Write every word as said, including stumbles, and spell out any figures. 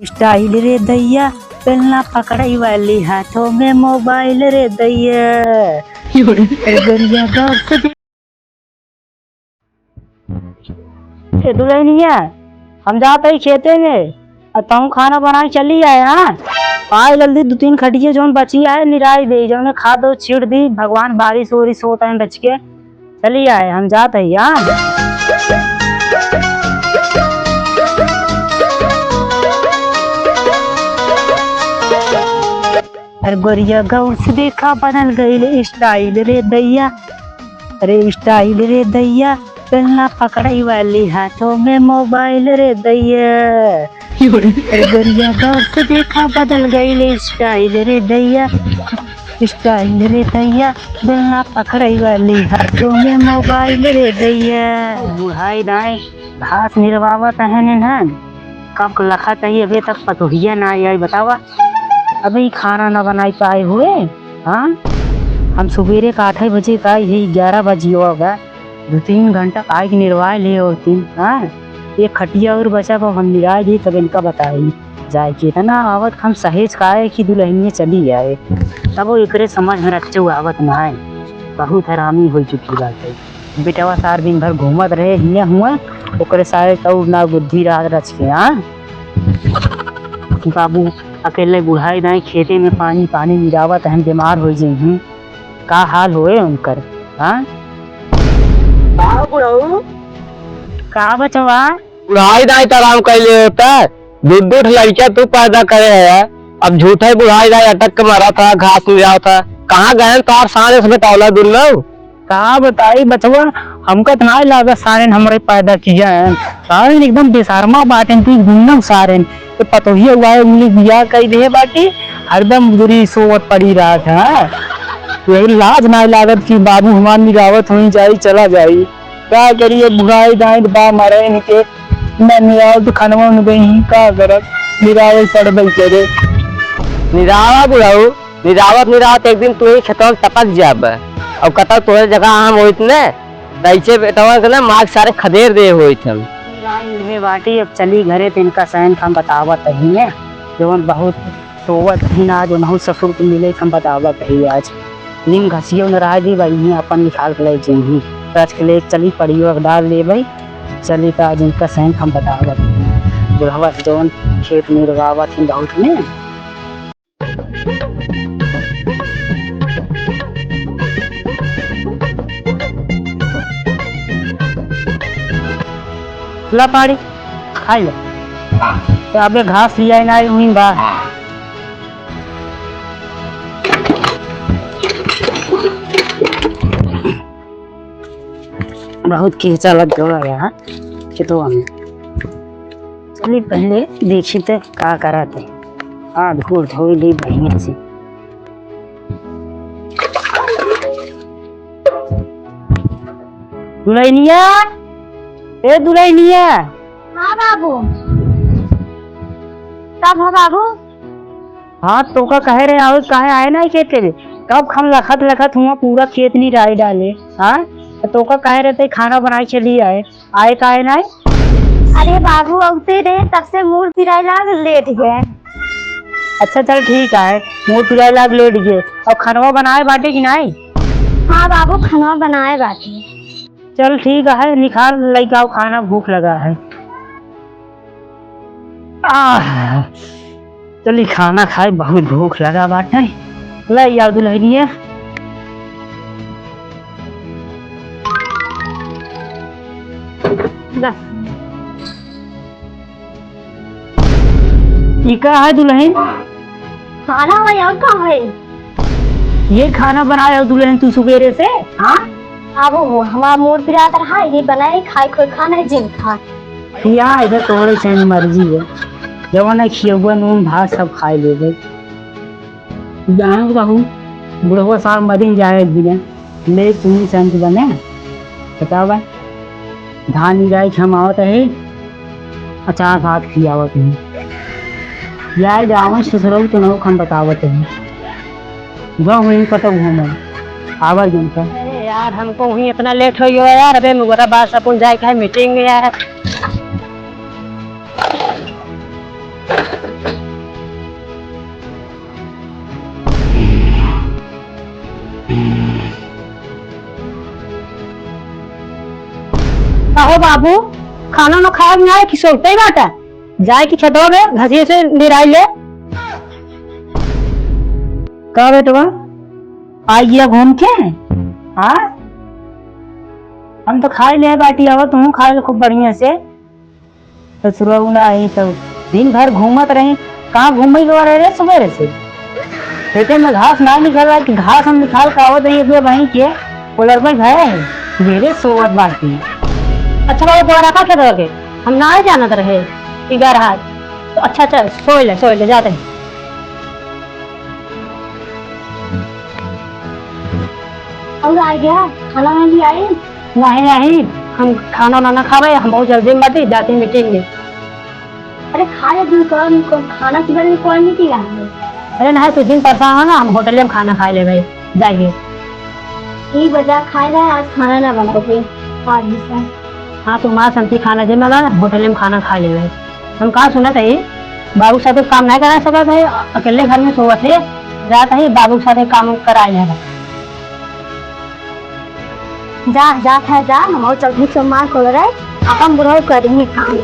स्टाइल रे दैया, बेलना पकड़ई वाली, हाथों में मोबाइल रे दैया। ए गोरिया गौर से देख। ए दुल्हनिया, हम जात हई खेते में, अउर तहूँ खाना बनाए चली आए, हाँ? आए जल्दी, दू तीन खटिया जौन बची आए, निराई दे, जौन में खाद दो छीट दी, भगवान बारिश ओरिश होत है बच के। चली आए, हम जात हई, हाँ। अरे गोरिया गौर से देखा, बनल गइल स्टाइल रे दैया। अरे स्टाइल रे दैया, बेलना पकड़ई वाली, हाथों में मोबाइल रे दैया। अरे गोरिया गौर से देखा, बदल गइल स्टाइल रे दैया। स्टाइल रे दैया, बेलना पकड़ई वाली, हाथों में मोबाइल रे दैया। बुढ़ाई दाई घास निरवावत हैं इन्हन, कब लखत ही, अबे तक पतोहिया ना आई, बतावा। अबे ई खाना ना बनाई पाए हुए, हाँ? हम सुबेरे का आठ बजे का, यही ग्यारह बजियो होगा, दो तीन घंटा काहे के निरवाए ले होती, हाँ? एक खटिया और बचा, अब हम निराए दी, तब इनका बताई जाए के। इतना आवत हम सहेज का आए कि दुल्हनिया चली आए, तब वो एकरे समझ में रच्चो आवत ना है। बहुत हरामी हो चुकी बात है। बेटवा सार दिन भर घूमत रहे हियाँ हुआँ, ओकरे सारे तौर ना बुद्धि रात रच के, हाँ? बाबू अकेले बुढ़ाई दाई खेते में पानी, पानी गिरावत हैं, बीमार हो जइहीं। का हाल होए उनकर, हाँ? का बुढ़ऊ? का बचवा? बुढ़ाई दाई त आराम कइले होता, दू दू ठे लड़किया तू पैदा करे है, अब झूठे बुढ़ाई दाई अटक के मरा था, घास निरावत था, कहाँ गए तोहार सारे से बेटौला दुन्नो? का बताई बचवा, हमका त नाय लागत सारेन हमरे पैदा किया है। सारेन एकदम बेशर्मा बाटेन, तू गुन्नम सारेन। ये पतोहिया हुआ है, उन्हें बियाह कई दे बाटी, हरदम बुरी सोवत पड़ी रहत है। हाँ? ये लाज नाय लागत कि बाबू हमार निरावत होई जाई, चला जाई। का करिए, बुढ़ाई दाई बा मरे इनके, मैं निरावत खनवा न गई, का करब, निरावत पड़बई करे। निरावा बुढ़ऊ, निरावत निरावत एक दिन तू ही खेतवा में टपक जाबे। अब कतौ तोहरे जगह हम होइत ने, त ऐसे बेटवा के ना मार सारे खदेर दे होइत हम। राम इहे बाटी, अब चली घरे त इनका सैन हम बतावत ही ने, जवन बहुत सोवत ही ना, आज उनहु ससुर के मिले हम बतावत ही आज। नीम घसियो न रहा जी भाई, इहे अपन निकाल के ले जइही। रच के ले चली पड़ियो डाल दे भाई। चली त आज इनका सैन हम बतावत ही। बुढ़वा जवन खेत में रोवावत ही बहुत में। ला पाड़ी, खाई ला। तो अबे घास लिया ना, उहीं बा। बहुत कीचा लग गवा यहाँ खेतवा में। चली पहले देखी त का करत है। हाथ गोड़ धोई ली बढ़िया से। दुल्हनिया, ए दुल्हनिया। हाँ बाबू। कब हो बाबू? हाँ, तोका कहे रहे आवे, काहे आए ना खेते में? कब हम लखत लखत हुआ पूरा खेत निराई डाले, हाँ? तो तोका कहे रहे ते खाना बनाए चली आए, आए काहे ना? अरे बाबू, औते रहे तब से मूड़ पिराए लाग लेट गए। अच्छा चल ठीक है, मूड़ पिराए लाग लेट गए। अब खनवा बनाए बाटे कि नाई? हाँ बाबू, खनवा बनाए बाटे। चल ठीक है, निकाल लइका खाना, भूख लगा है। आह, चली खाना खाए, बहुत भूख लगा बाटे। ले आओ दुल्हनिया। ला। ई का है दुल्हन? खाना है और का है? ये खाना बनाए हो दुल्हन तू सुबेरे से? हाँ? अब वो हमारा मूड पिरात रहा, ये बनाए खाए, कोई खाना है जिन खा। खिया इधर तोहरे से मर्जी है, जवन है खियौआ नून भात सब खाए लेबे। जान बहू, बुढ़वा साहब मरिन जाए एक दिन, ले तुम संत बने, बतावा। धान निराई के हम आवत है, अचार भात खियावत है। जाए जावन ससुरऊ तो नौ हम बतावत है। गाँव में कतौ घूमल, आवा जन का। अरे यार, हमको वहीं इतना लेट हो गया यार। अबे मुगरा बास अपन जाए के है मीटिंग में यार। ओ बाबू, खाना न खाए में आए कि सोते ही बाटा? जाए कि खेतवा में घसिये से निराई ले। का बेटवा, आ गया घूम के? हाँ, हम तो खाए ले बाटी, आवा तू खाए ले खूब बढ़िया से। ससुरा उ ना आई तो दिन भर घूमत रही। कहाँ घूमे के रहे रे सुबेरे से? खेते में घास ना निकल रहा कि घास हम निकाल के आवत रही अपने बहन के, पोलर में भय है, मेरे सोवत बाटी। अच्छा बाबू, दोबारा का खेत रखे? हम ना जानत रहे कि घर हाथ। तो अच्छा, अच्छा, सोए ले, सोए ले, जाते हैं। और आ गया, खाना वाना ले आई? नहीं, नहीं, हम खाना वाना ना खावे, हम बहुत जल्दी में बाटी, जाते हैं मीटिंग में। अरे खा ले, तू कौन, कौन खाना के बारे में कौन नहीं किया है? अरे नहीं, तू दिन परेशान हो ना, हम होटल में खाना खाए ले भाई, जाइए। ई बजा खाए ना, आज खाना ना बनाओ भाई, आज भी। हाँ, तू माँ संती खाना जे मला, होटल में खाना खा ले भाई। हम कहाँ सुनत है, बाबू के साथे काम नहीं करा सकत है, अकेले घर में सोवत है, जात है बाबू के साथे काम कराए ले। जा, जा, खा जा, हम और चौधरी से मार को रहे, अपन बुढ़ऊ करेंगे काम।